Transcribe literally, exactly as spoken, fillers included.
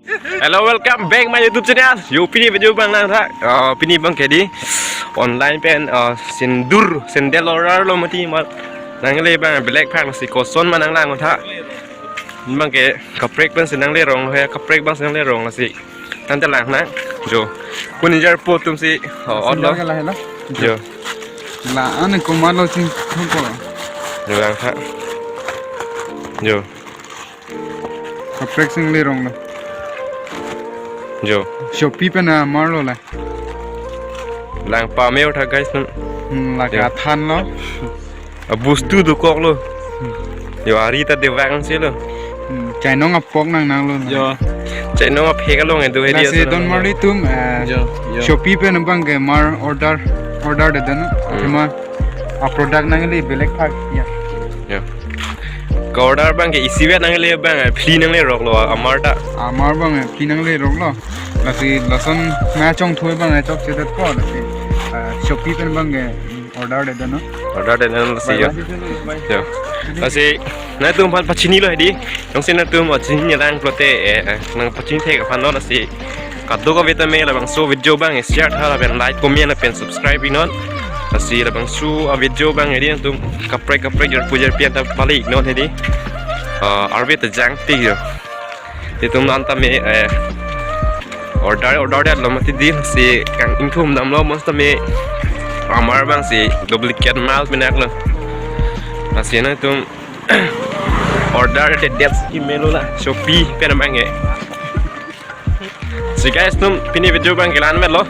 Hello, welcome back my YouTube channel. Yo, pini video abang nangtha. Ah, pini abang ke dei online pen, ah, sindur, sandal order lo mati mar. Nangle abang black phak si koson ma nanglangtha. Abang ke kaprek pen si nangle rong he, kaprek abang si nangle rong si. Tangte lang nang. Jo. Kun injar po atum si, oh, ot lo. Sandal ke la helo. Jo. La ane komatlo chingthum ko. Jo, langtha. Jo. Kaprek si nangle rong lo. Jo. Shopee pen amar lo la. Lang pame-otha guys nang. Hmm, la Jo. Kathan lo. Abustu dokoklo. Hmm. Jo, ari ta dewang si lo. Hmm, chainong apok nang nanglo. Jo. Chainong aphek along edu hedi. Lasi aso don nang. Marli atum, eh, Jo, jo. Shopee pen abang ke mar order, order de don. Hmm. Athema a product nangle black phak ya. Jo. Ka order abang ke isi vet nangle abang, eh, free nangle rok lo amar ta. Amar abang, eh, free nangle rok lo. Lasi lason ma chongthu abang, eh, chokchedet ko lasi, eh, Shopee pen abang ke order de don. Order de don lasi jo. Bye bye. Jo. Lasi nangtum aphan pachinilo hedi. Jongsi nangtum pachini lang pulote, eh, eh, nang pachini thek aphan lo lasi. Kadokave tame labangso video abang share tha lapen like, comment lapen subscribe iknon. Lasi labangso a video abang hedi nangtum kaprek kaprek jarpo jarpi anta pale iknon hedi. Ah, arve ta jangte jo. Itum non tame, eh, order order det lo mati dei si kang ingthum damlo, mos tame amar abang si duplicate mal pinak lo. Lasi nangtum order det det si melo la Shopee pen abang ke. Si guys, nangtum pini video abang ke la-an vetlo.